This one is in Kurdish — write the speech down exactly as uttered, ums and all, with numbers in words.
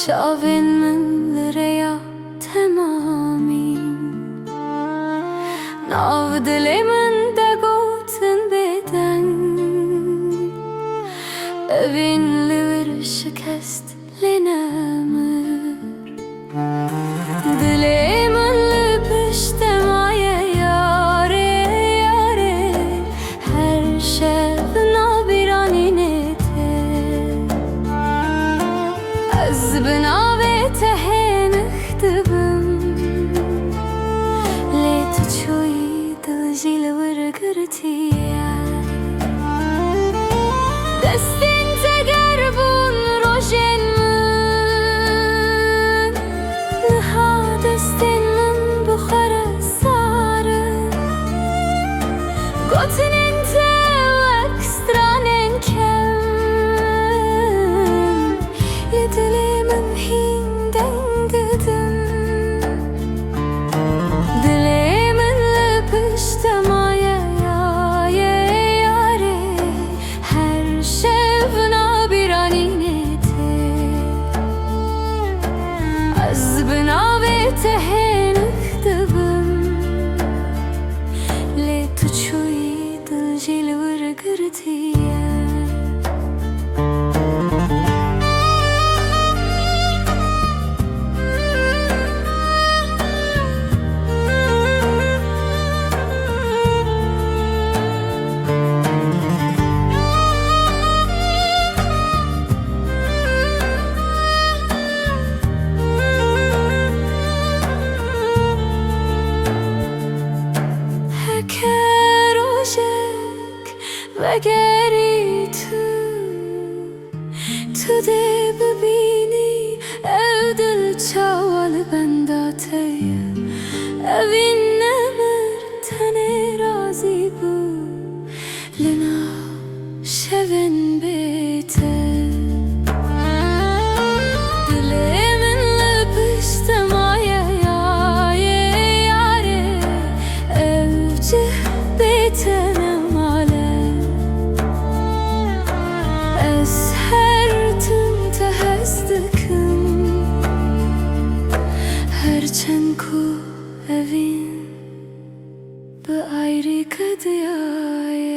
Çavên min li rêya temamî, nav dilê min de gotin bêdeng. Evîn li wir şikest lê nemir. Dilê min li pişt te maye, yarê, yarê. Her şev nav bîranînê te. Ez bi navê te hênik dibim. Lê tu çûyî, dil jî li wir girtiye. Destên te ger bûn rojên min, niha destên min bi xwe re sar in. Gotinên te wek stranên kevn li dilê min hîn deng didin. Dilê min li pişt te maye, yarê, yarê. Her şev nav bîranînê te. Ez bi navê te hênik dibim. Lê tu çûyî, dil jî li wir girtiye. Heke rojek vegerî tu, tu dê bibînî ev dil çawa li benda te ye. Evîn nemir tenê razî bû li nav şevên bê te. Dilê min li pişt te maye, yarê, yarê. Ev cih bê te ne mal e. Ez her tim te hez dikim. Her çend ku evîn bi ayrî kediyaye.